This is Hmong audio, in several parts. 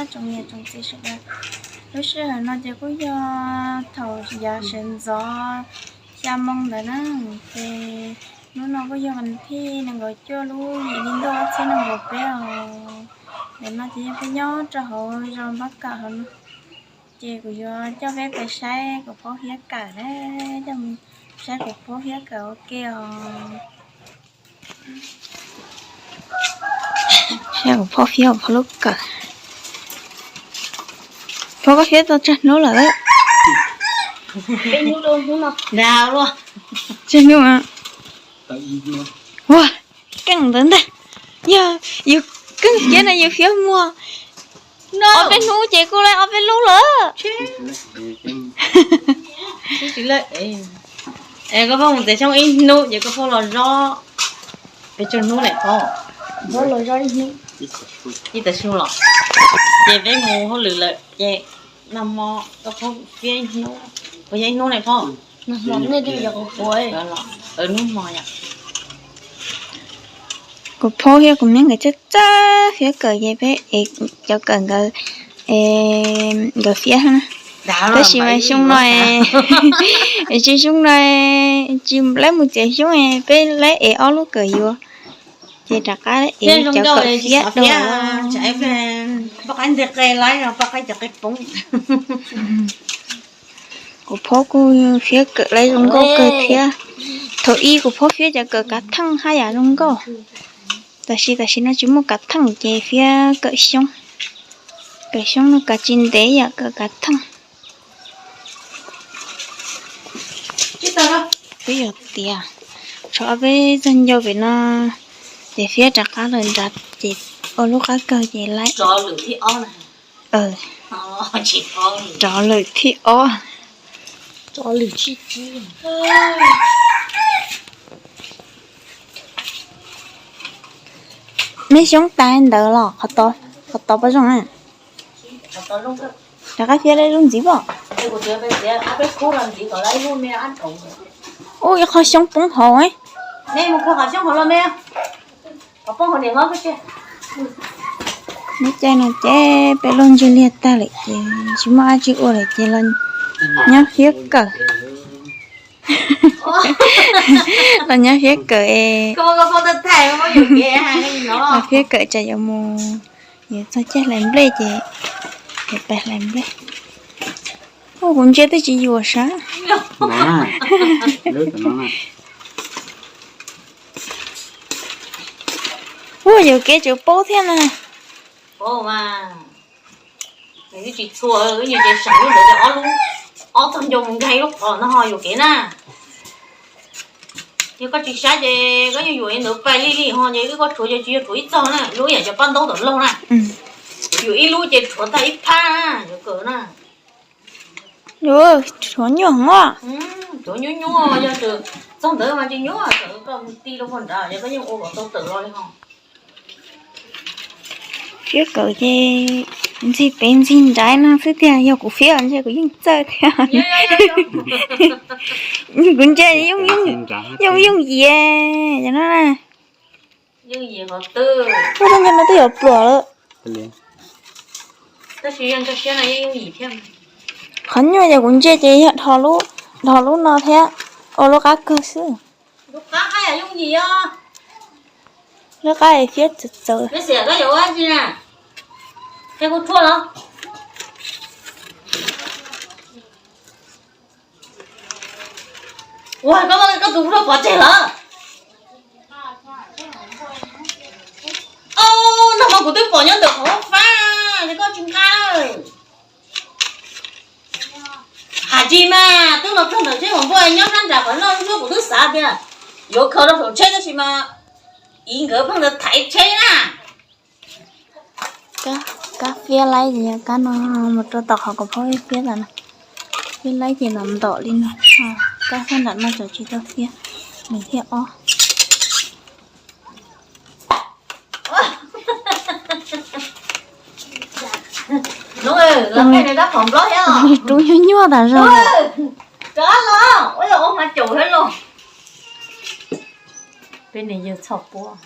Tsoom niam tsoom txiv sawv daws, lub sij hawm no ces kuj yog thaum yav sawv ntxov xya moo ntawd na, ces hnub no kuj yog vas thib nees nkaum cuaj lub yim hli ntuj ob txhiab nees nkaum peb os. Ntawm no ces yog peb nyob rau hauv zos Npab Kawm hauv no, ces kuv yuav coj peb pais saib kuv phob Fiab kawm na, coj mus saib kuv phob Fiab kawm ua ke os. Saib kuv phob Fiab, kuv phob lub kawm. Phob, koj Fiab tau tsawg hnub lawm? Tsawg hnub? Ua, keej ntawd ntag. Yog yus keej Fiab no yus Fiab muag ob peb hnub ces kuj laib ob peb lub lawm. Koj phob mus txiav xyoob ib hnub ces koj phob los zob peb caug hnub lawm phob. Ib tag su los ces peb mus hauj lwm lawm ces nag hmo koj phob Fiab ib hnub, puas yog ib hnub lawm phob? Hnub hmo yom. Kuv phob thiab kuv niam nkawd txawj txawj Fiab kawm ces peb ev cov kawm nkawd, nkawd Fiab na. Tab sis mas xyoo no, tsis xyoo no tsis laib mus txiav xyoob, peb laib ev ob lub kawm yuav, ces rov qab ev cov kawm Fiab dua. Kuv phob kuj Fiab kawm laib zoo nkauj kawg thiab. Thaum ub kuv phob Fiab cov kawm kav theej haj yam zoo nkauj. Tab sis tam sim no tsis muaj kav theej ces Fiab kawm xyoob. Kawm xyoob no kav tsis ntev yom, kawm kav theej. Twb yog tias tshuav ob peb txog ncauj pem no ces Fiab rov qab lawm nrad ces ua lub qab kawg ces laib. Rov lwm thib ob. Meb xyoob tas ntawd los qhov tod pab zoo na. Rov qab Fiab laib lub ntxiv pom. Ub, ib qho xyoob poob hauv. Neb caij no ces peb luag ntsuag liag tag lawm ces tsis muaj dab tsi ua lawm ces los nyob Fiab kawm. Los nyob Fiab kawm es, los Fiab kawm tsam yuav mus, yuav txog caij hlais nplej ces, ces pais hlais nplej. Ua kuv ntsia twb tsis yuam sab. Ua yuam kev tseem paub thiab na. Nws tsis txhua, wb nyias ces seem lub ntawd ces ob lub, ob txog ncauj mus nkag lub qhov no ho yuam kev na. Yog koj tsis saib ces koj yeej yuam li ntawd pais li li ho ces wb koj rhuav ces tsis yog rhuav ib txog na, lub yam cov paj ntaub tom laug na. Yuam ib lub ces rhuav tag ib phab na, yuav kawm na. Rhuav nyuaj mog. Rhuav nyuaj nyuaj, yog txog ntawd mas tsis nyuaj, koj mus ti rau puag nrad ces koj yeej ua kom tau tawm los li ho. Fiab kawm ces ntxig pem ntxig nrad no xwb tiag, yog kuv Fiab ntshe kuv yeej txawj thiab. Kuv ntsia yooj yooj yias cov no na. Ua ntawd no twb yuav pluam lawm. Qhov nyuaj ces kuv ntsia ces yog dhos lub no thiab ua lub qab kawg xwb. Lub qab Fiab txawv txawv. Ua, koj tus hlub pov tseg lawm. Au, nag hmo kuv twb pom nyob ntawm qhov fab, koj tsis nqa. Hais tsis mas twb los txog ntawm tsheb hauv npua nyob sab nram qhov no, kuv twb xav tias yuav khaws rau saum tsheb tab sis mas Iv nkawd pheej ntawd thaiv tsheb na. Kab Fiab laib ces yog kab no mus rau tom qhov kuv phob Fiab ntawm no. Fiab laib ces ntom ntom li no. Kab Fiab nram no tseem tsis tau Fiab, nws thiaj ob. Rub nyuaj nyuaj tas zog. Peb nws yawg txhoj puab.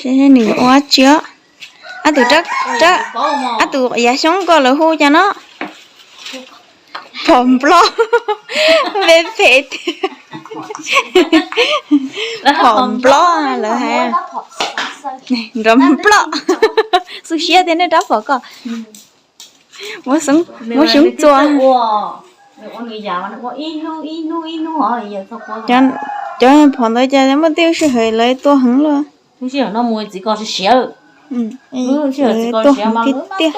Seb nws ua dab tsi os. Ab tus, ab tus yav xyoob ko lawv hu cas no? Phom nplob. Phem tiag. Phom nplob lawv hais. Nrov nplob. Xub siab tiag nej rab phom ko. Muab xyoob txua. Cov phom ntawd cas muaj tej sij hawm lawv tua heev luaj. Tua heev tiag tiag.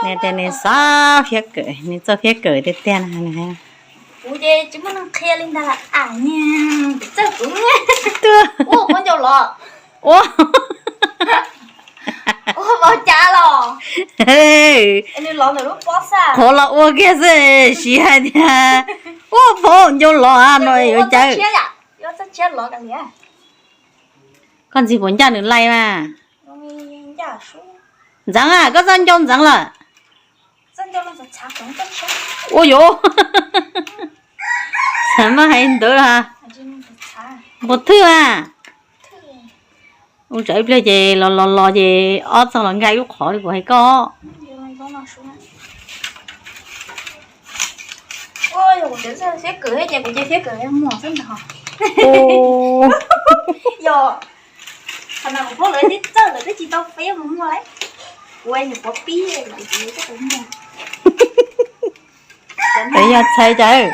Nws tias nws xav fiab kawm, nws txawj fiab kawm tiag tiag na. Ua, qhov los ua kiag xwb, siv hais tias ua pov ncau los no yuav cas. Koj ntxig puas ncaj nws laij mas? Ntxeev, koj txoj ncau ntxeev lawm. Ua yuav, txawm mas hais ntawd, puas thwj mas? Ua tsam ib pliag ces los los los ces ob txog los nkag ib lub qhov li kuv hais koj. Yog kuv tseem fiab kawm thiab ces kuv cia fiab kawm muag xwb ntag. Yog, qhov no kuv paub lawv twb txawj lawm twb tsis tau fiab mus muag li. Kuv nyuam qhuav pib lawm ces kuv muag. Yog txhais cas?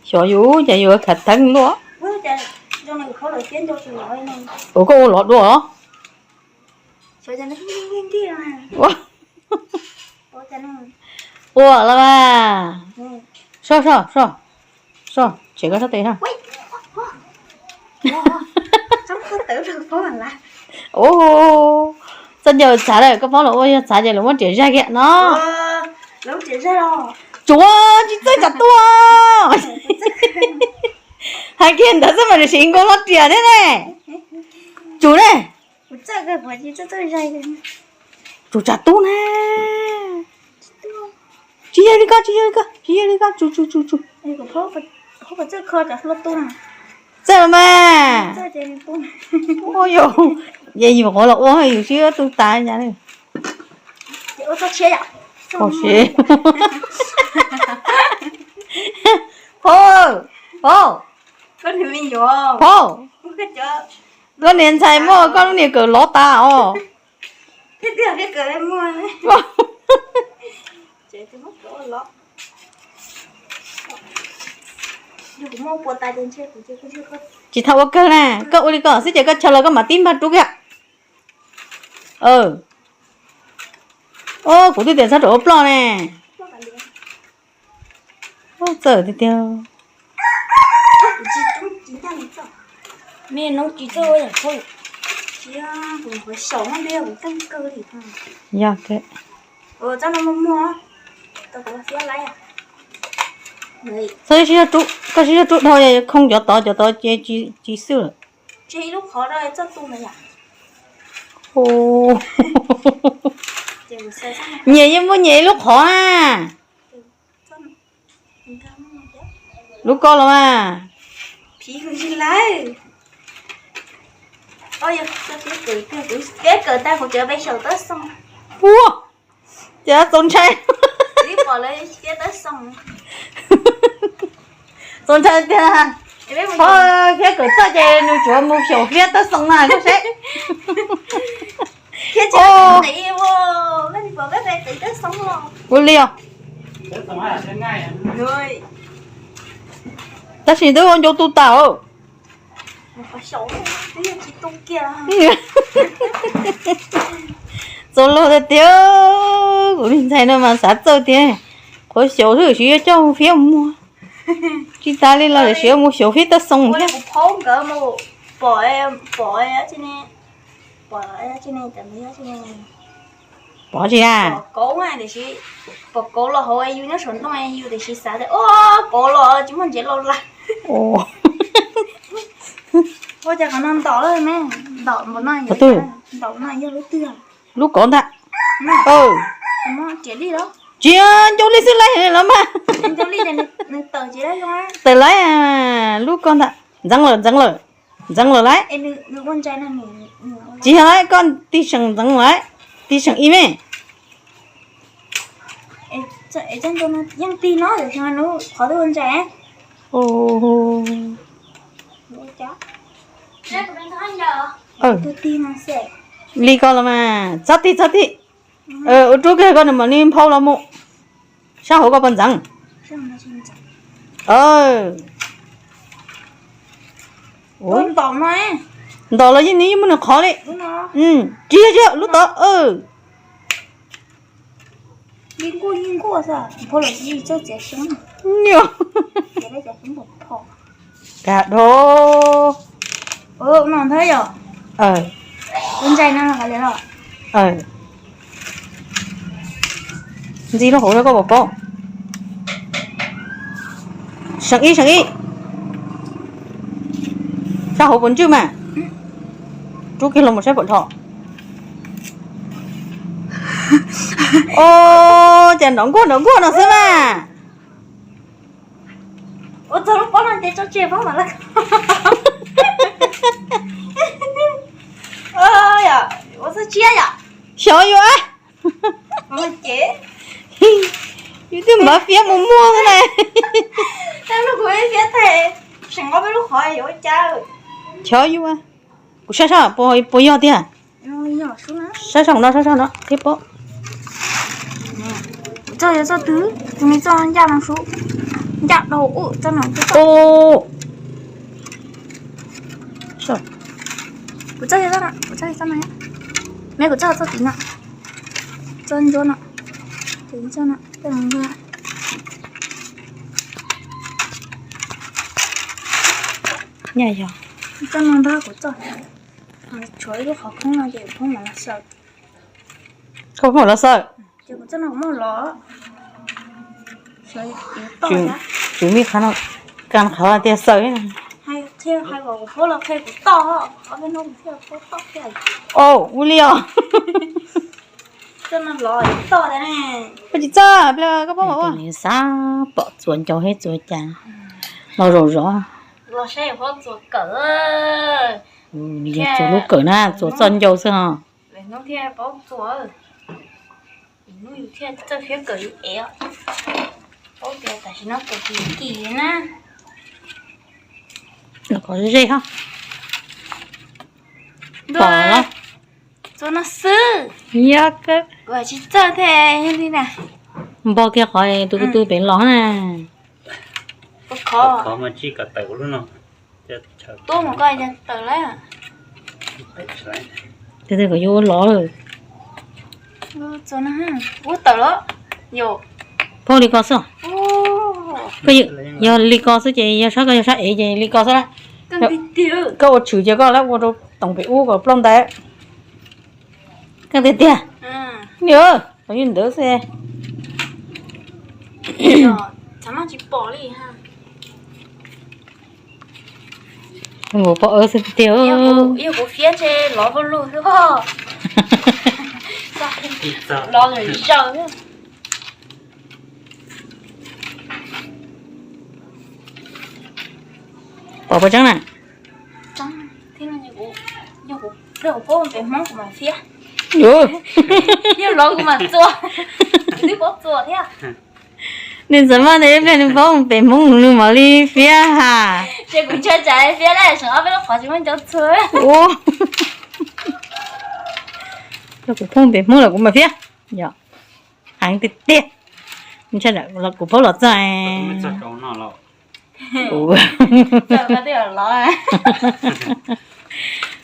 Xyov yus cas yus khav theeb luaj. Ua koj ua lov dua. Ua los mas. Soj, soj, soj, soj, tshem koj sab tes soj. Txoj ncau txhav lawm, koj paub los ua yog txhav ces lawv muab riam zaig kiag no. Tsuav tsis txawj tsam tuaj. Hais kiag ntawd xwb mas nws siv nkaus hlo riam thiab ne. Tsum ne. Tsum tsam tub na. Tsis yog li koj, tsis yog li koj, tsis yog li koj, tsum tsum tsum tsum. Txawj los mas. Yus qhuav los ua yus siab tu tas cas li. Phauj, phauj, phauj, koj niag ntxhais muaj koj lub niag kawm lov tas os. Tsis tau ua kawg na, koj ua li ko xwb ces koj chaw los koj mam tib npaj rub kiag. Kuv twb tias txhob rau ua ploj ne. Txawj tiag tiag. Yog, koj sib zog rub dhau, khoo cov tod, cov tod ces tsis xwb lawm. Nyias yeej muaj nyias ib lub qhov na. Lub ko los mas. Ua, ces txaus ntshai. Txaus ntshai tiag. Thiab kawm txawj ces nws tsuas mus xyaum fiab tawb xoo na koj saib. Ua li os. Tab sis twb ua ncau tu tas. Txaus luag tiag tiag, kuv niag ntxhais no mas xav txawj tiag. Qhuav xyaum xwb tsis yuav coj fiab mus muag. Tsis tas li los lawv tseem mus xyaum fiab tawb xoo thiab. Pom tsis na. Pom kauv los hauv yus nyob saum ntoo yus tiam sis xav tias kauv los tsis muaj ntsev los lawm. Ua cas qhov no ntom lawm ne? Ntom npaum no, ntom no yog lub twg? Lub kauv ntag. Tsis ncau li xwb laij los mas. Tawm laij, lub ko ntag. Ntxeev lawm, ntxeev lawm. Ntxeev lawm lauj. Tsis yog lauj, koj tig seem ntxeev lawm, tig seem ib me. Li ko los mas, txhob tig txhob tig. Ua rub kiag koj nws mam li nphau los mus. Sab hauv koj puas ntxeev? Ntom los yeej nws yeej muab nws qhov li. Tsis yog, tsis yog lub tod. Ka dhau. Ntxi lub hauv rau koj pom paub. Seem ib, seem ib. Sab hauv puas ntswj mas? Rub kiag los mus saib puas dhau. Os, cas nrov nkuaj nrov nkuaj no xwb mas. Ua txog lub pob no ces tso tseg pob mam li. Ua txog tsiab yom. Xyov yuav. Ces yus twb npaj fiab mus muag xwb na. Tab lub kuv fiab tag, seem ob peb lub qhov yuav ua cas. Xyov yuav. Kuv saib saib puas yog tiag. Saib saib no, saib saib no thiab paub. Kuv txoj yog txoj twg? Tus me txoj ncaj no sub, ncaj dhau. Txoj no, kuv txoj yog txoj no, kuv txoj yog txoj no, me kuv txoj txoj tim no, txoj ntsuab no, txoj no, txoj no. Nyaj yog txoj no ntag kuv txoj. Tshuav ib lub qhov khoob no ces kuv pheej mam los xaws. Koj pheej mam los xaws? Ces kuv txoj no kuv muab los. Tswv mi qhov no, kas qhov tias xaws. Thiaj hais kom kuv phob los qhia kuv toj, ob peb hnub kuv thiaj phob toj thiab. Au, ua li os. Koj tsis txawj, koj phob mam ua. Xav pom txuas ncau thiab txuas cas los zaum zov. Txuas lub kawm na, txuas txoj ncau xwb ho. Qhov ze ho. Txuas no xwb. Yog kawg. Kuv tsis txawj thiab li na. Npog kiag qhov tus ko tw pem los na. Qhov mas tsis kom tawm lub no. Tuab mus koj tawm lawm. Tus twg kom yuav ua lov lawm. Ua tawm lawm. Phauj li ko xwb. Yog li ko xwb ces yog sab ko yog sab ev ces li ko xwb na. Koj ua tshwm ces koj lawv ua rau toom pem ub kom plaub ntais. Koj tiag tiag. Ni, qhov yeej ntawd xwb. Nkaus pom awb xwb tiag. Yog kuv fiab ntshe lov vaj lug xwb. Lov zaws. Pom puas tseeb na? Yog kuv paub pem Hmoob kuv mam fiab. Yog lov kuv mam txua. Kuv twb paub txua thiab. Nws txawm maj ntawd ib pliag nws paub pem Hmoob nws mam li fiab ha. Ces kuv ntshai tsam fiab lawm seem ob peb lub qhov tsis muaj ncov txhua. Yog kuv paub pem Hmoob lawm kuv mam fiab. Yog, heev tiag tiag. Ntshai kuv paub los txog.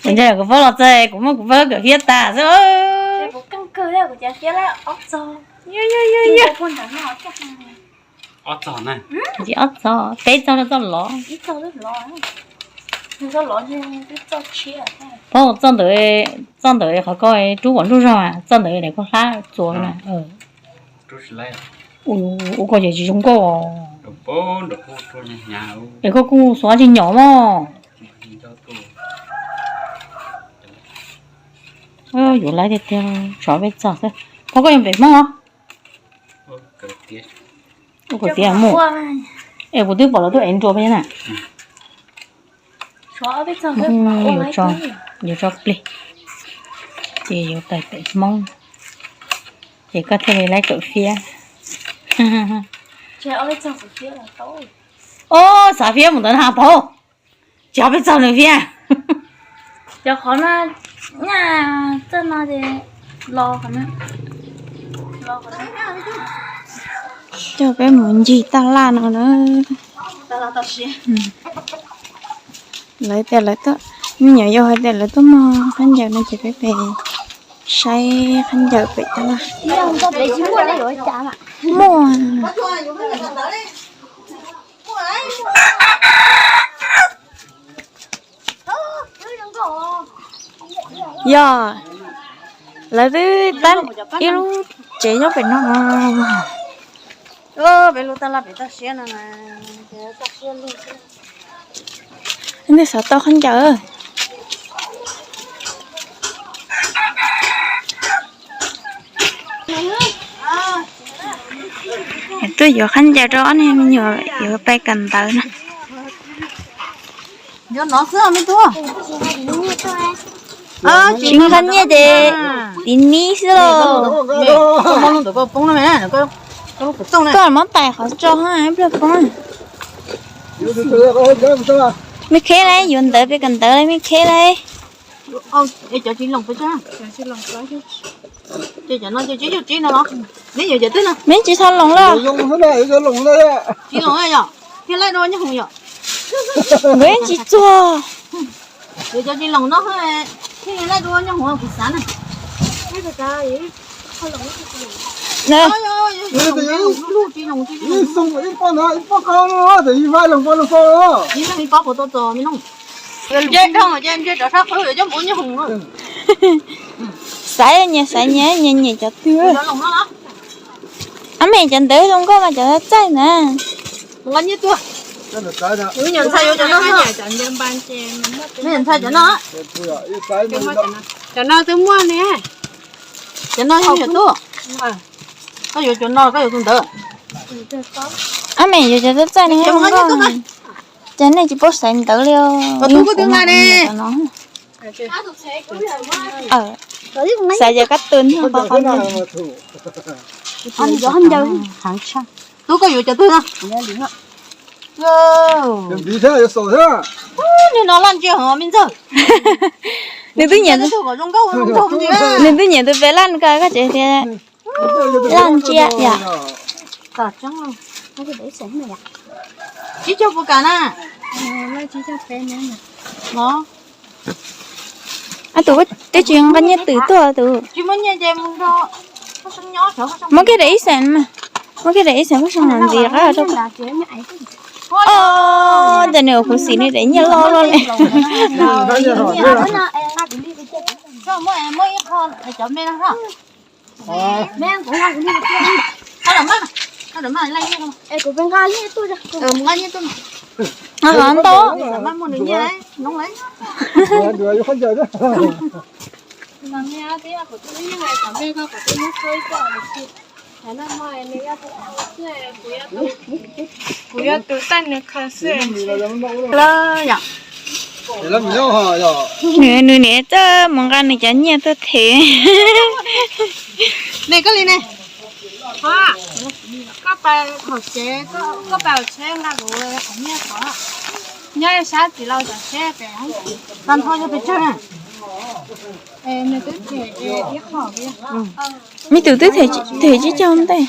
Ntshai kuv paub los txog kuv muab kuv paub kawm fiab tas xwb. Tsis ob txog, peb txog rau txoj lov. Paub txoj ntawd, txoj ntawd qhov ko rub kom nruj zog, txoj ntawd daim koj hlab txuas na. Ua koj ces tsis zoo nkauj. Es koj kuj xuav tsis nyom mog. Yuav laiv tiag tiag, tsov peb txog xwb. Pog koj yog pem Hmoob os? Ua kuv tias mus. Es kuv twb pom los tuaj ev nruas peb na. Yuav tso, yuav tso plig, ces yuav tawm pem Hmoob, ces koj thiaj li laib kawm fiab. Ob, xav fiab mus ntawd na tau, tsis ob peb txog nws fiab. Cov qhov no, txoj no ces los qhov no. Coj peb mus ncig taj laj no na. Lawv tias lawv tuaj, me nyuam yaus hais tias lawv tuaj muag khaub ncaws no ces peb pem saib khaub ncaws pem taj laj. Muaj. Yog, lawv twb tab ib lub tsev nyob pem no. Peb lub taj laj pem toj siab no, nej xav tau khaub ncaws. Tuaj yuav khaub ncaws rau ob niag me nyuam yuav pais kawm ntawv na. Tsis nqa nyiaj ces tiv nib xwb los. Koj muab tais qhov tso ib pliag poob. Me kheb lauj, yuav ntawv pem kawm ntawv lauj me kheb lauj. Meb tsis tau loos los? Nkawd tsis txuag. Xaiv nyias xaiv nyias, nyias nyiam cov twg. Ab, me cov ntawv zoo nkauj mas cov txaij na. Cov no twb muaj ne. Cov no yog yuav tuaj. Koj yuav cov no, koj yuav tus ntawd. Ab, me yuav cov txaij txaij ne, zoo nkauj. Ces nej tsis paub xaiv ntawv li os. Xaiv yog kab tus qhov qhov. Tub, koj yuav cov twg no? Nws no laj ntsia hov me ntxawg. Nws twb nyiam, nws twb nyiam tus pem laj ko, koj tseem tias laj ntsia yom. Tsib caug puas kam na? Tus twb tsis nqa nyiaj twm tuaj tus. Muab kiag daim ib xees mas, muab kiag daim ib xees pub soo los ntxiv qab rau. Ntawm nws ua khuv xim nws daim nyiaj loj loj li. Ntau. Kuv yog tus txaij nws khaws xwb. Nws, nws niam txawj mus nqa nws cov nyiaj tuaj them. Ne koj li ne, koj pais hauv tsev, koj pais hauv tsheb nqa kuv qhov nyiaj qhov, nyob sab txiv laus tom tsheb pem. Tag nrho yog pes tsawg na? Nws twb them ib qho. Me tus twb them tsib caug ntej.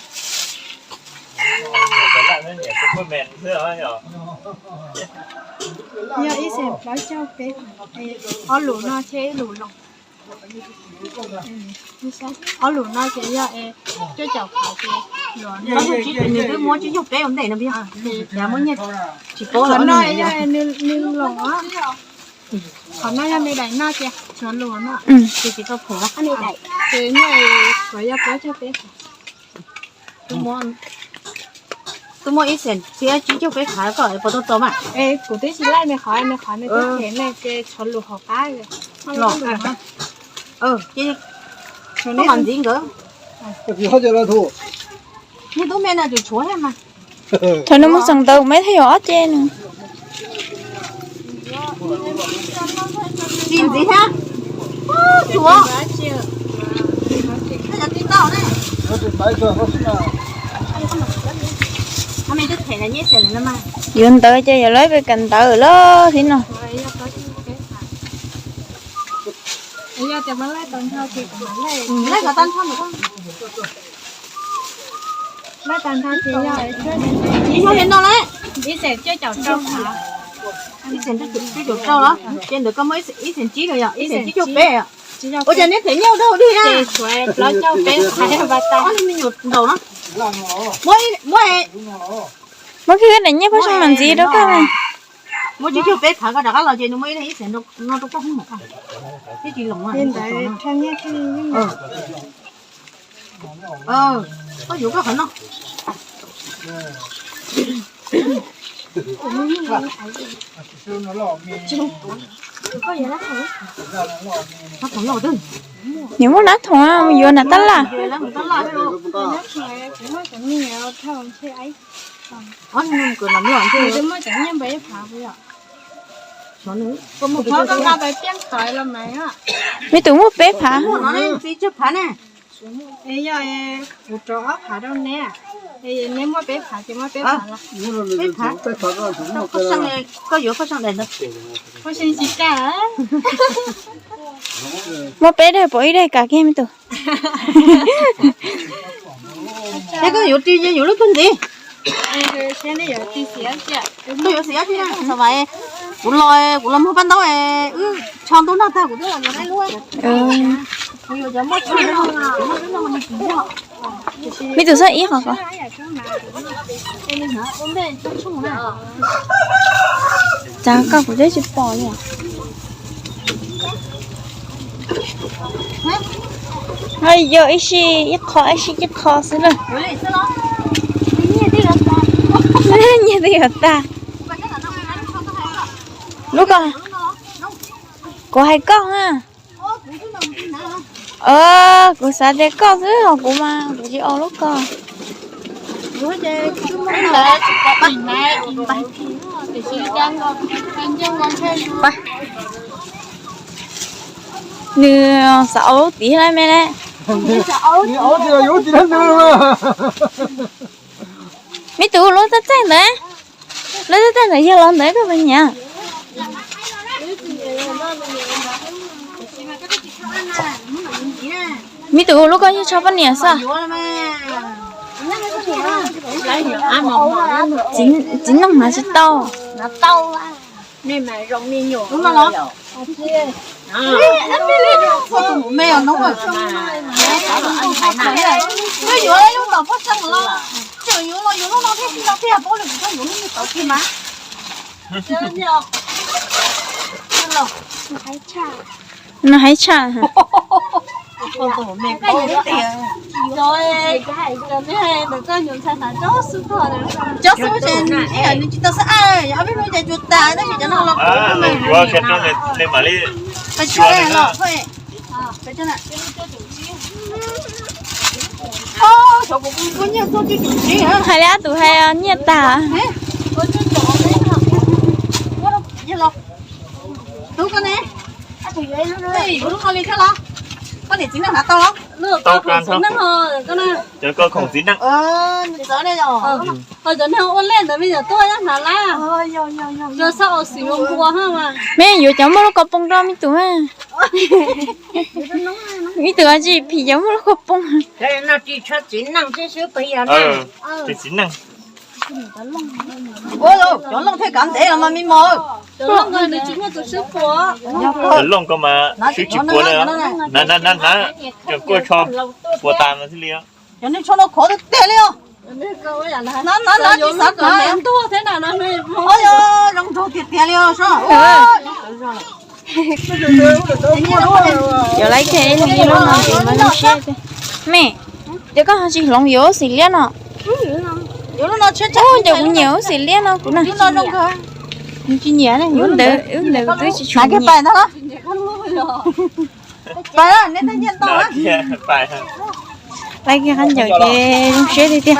Yog ib xees plaub caug peb, ob lus no thiab ib lus loos. Ob lus no ces yog cuaj caum qhov ces, nws twb muab tsib caug peb ua ntej no, ces muab nyiaj tsis paub los no yog nws loos. Qhov no yog nws daim no ces tshuav lus no, ces tsis tau phem. Ces nyiaj tsuas yog plaub caug peb. Twb muaj ib xees thiab tsib caug peb qhov, koj puas tau txo mas? Es kuv twb tsis laij nws qhov, nws qhov nws twb them ne, ces tshuav lus hauv qab los. Tub me no tseem tshuav thiab mas. Thaum nws mus xeem ntawd kuv me thiaj yuav ob ce nws. Tsis ntxiv thiab. Tsuav. Yuav ntawd ces yog lawv pem kawm ntawv lawm thiab no. Ib xees cuaj caum rau, cuaj caum rau los? Ces ntawd koj muaj ib xees tsib los yog ib xees tsib caug peb? Ua cas neb them nyiaj ua dab ua dig na? Ob li me nyuam nraum no. Muab kiag daim nyiaj pab soo mas ntxiv rau koj na. Muab tsib caug peb phav koj rov qab los ces nws muaj ib leeg ib xees no rau koj hoob mas. Thiab tsis loos na. Koj yuav koj qhov no. Nws muaj nab thoom, yuav nram tab laj. Me tub muaj peb phav. Koj yuav koj seej daim ntawd. Muaj peb daim, pom ib daim kav kiag me tub. Es koj yuav ris yus lub tug ntxiv. Koj yuav xiv tsis na, kuv los, kuv los muag paj ntaub, wb tsho ntuj noj tag kuv twb los mus nab lub. Me tub xoj ib qhov ko. Cas koj kuv twb tsis pom li. Yog ib sij ib qho, ib sij ib qho xwb na. Nyiaj twb yuav tag. Lub ko, kuv hais koj na. Kuv xav tias koj xwb os, kuv mas kuv tsis ua lub ko. Nws xav ua lub tid lawm me ne. Me tub, lub txaij txaij ntawd, lub txaij txaij ntawd yog los ntawd koj puas nyiam? Me tub, lub ko yog tsho poj niam xwb. Txiv neej hnav tsis tau. No hais tshaj. Cov xwb ces nws tsis tau xwb, ob peb hnub ces tsuas tas, tab sis cov no los yuav, pais tsuag los. Hais li ob tug hais nyiaj tag. Tub, koj ne, yuav lub no li thiab los? Koj niam txiv neej hnav tau los? Tau, txiv neej. Cov ko khoom txiv neej. Cov neeg ua lej ntawd me nyuam tuaj nyob hnav lab. Yog xab au xwm ua npua mas. Me yuav cov muaj lub ko poob rau me tub. Me tub tsis phim cov muaj lub ko poob. Txiv neej. Cov looj thiaj kav ntev los mas me mos. Cov looj ko mas swb tsis puas li. Hnav hnav hnav, cov kuj tsho puas tas mas thiaj li. Cov neeg tsho no khov tiag tiag li os. Hnav hnav hnav tsis xav kom ntuag thiab na. Yog zoo nraug tiag tiag li os. Cov laib kiag ib leeg ib lub no ces mas zoo siab tiag. Me, ces koj ho tsis hloov yuav xim liab no? Ces kuv nyiam lub xim liab no kuv na. Tsis nyiam, lub ntawd, lub ntawd kuv twb tsis tshua nyiam. Laib kiag qab ncaws ces zoo siab tiag tiag.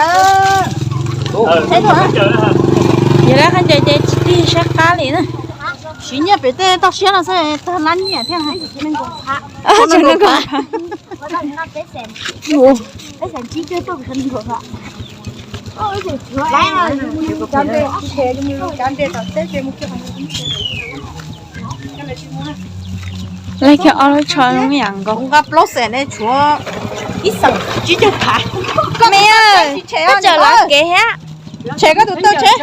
Yog laib qab ncaws ces tsis tig sab qab li na. Tsis nyiaj pem tej toj siab no xwb, tag lab nyiaj thiab. Lawv kiag ob lub tsho me yam nkaus. Nqa plaub xees ne, tshuav ib xees tsib caug phav. Me, koj tseem los kev thiab? Tshem koj tus taw tseb.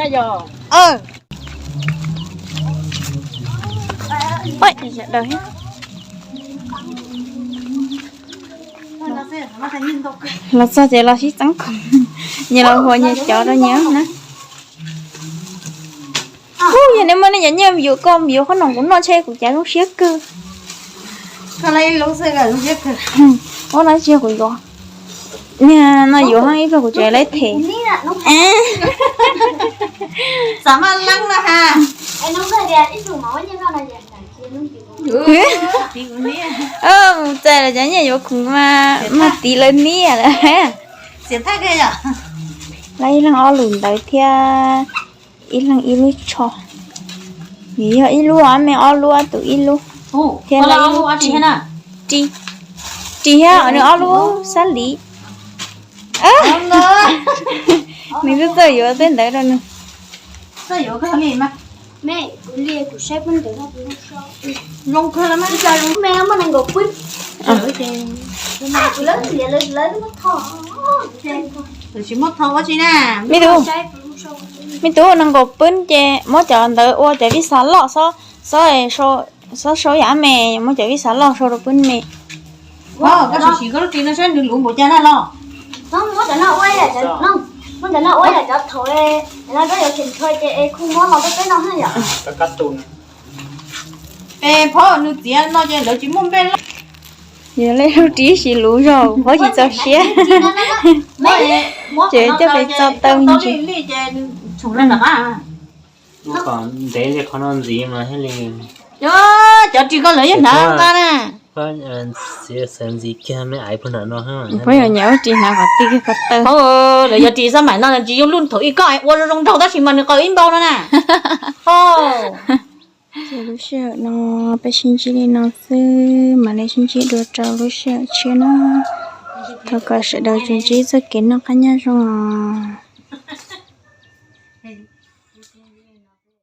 Los txog ces los sib txeeb khoom, nyias los huas nyias cov rau nyias na. Ub, yog nej muaj nej cov nyiaj yuav koj yuav qhob noom kuv noj ntshe kuv cas zoo siab kawg. Ub, no tsis yog kuv yuav. Niag no yuav ib pliag kuv tseem laib them. Mus txais lawv cov nyiaj yuav khoom mas muag tiv lawv niaj lawm. Lawv ib leeg ob lub ntawd thiab ib leeg ib lub tsho. Vim yog ib lub me ob lub tus ib lub thiab lawv ib lub ris. Ris thiab nws ob lub xab lis. Nws twb txawj yuav tej ntawd rau nws. Me tub, me tub, nees nkaum peb ces muab cov ntawd ua cov vij xav loj, xob sau yam me, muab cov vij xav loj sau rau peb me. Koj sim sim koj lub ris no saib nws luv npaum cas na los. Es phauj nws txiav no ces lawv tsis muaj npe loj. Yog lub ris sis luv zog, phauj tsis txaus siab. Ces coj pes txo taw ntsis. Ntev li qhov no ntxiv mas thiaj li. Cov ris koj lawv yeej hnav nqa na. Xav ntxiv kiag me aiv puag nram no. Phauj yog nyiam lub ris hnav qhov twg kiag ko taw. Lawv yog ris xab maim no tsis zoo lub thaum ub koj ua zoo zoo nraug tab sis mas nws qaws ib npau no na. Ces lub sij hawm no peb sib ntsib li no xwb, mam li sib ntsib dua rau lub sij hawm tshiab na. Thov kom sawv daws tsuas ntsib txoj kev noj qab nyob zoo os.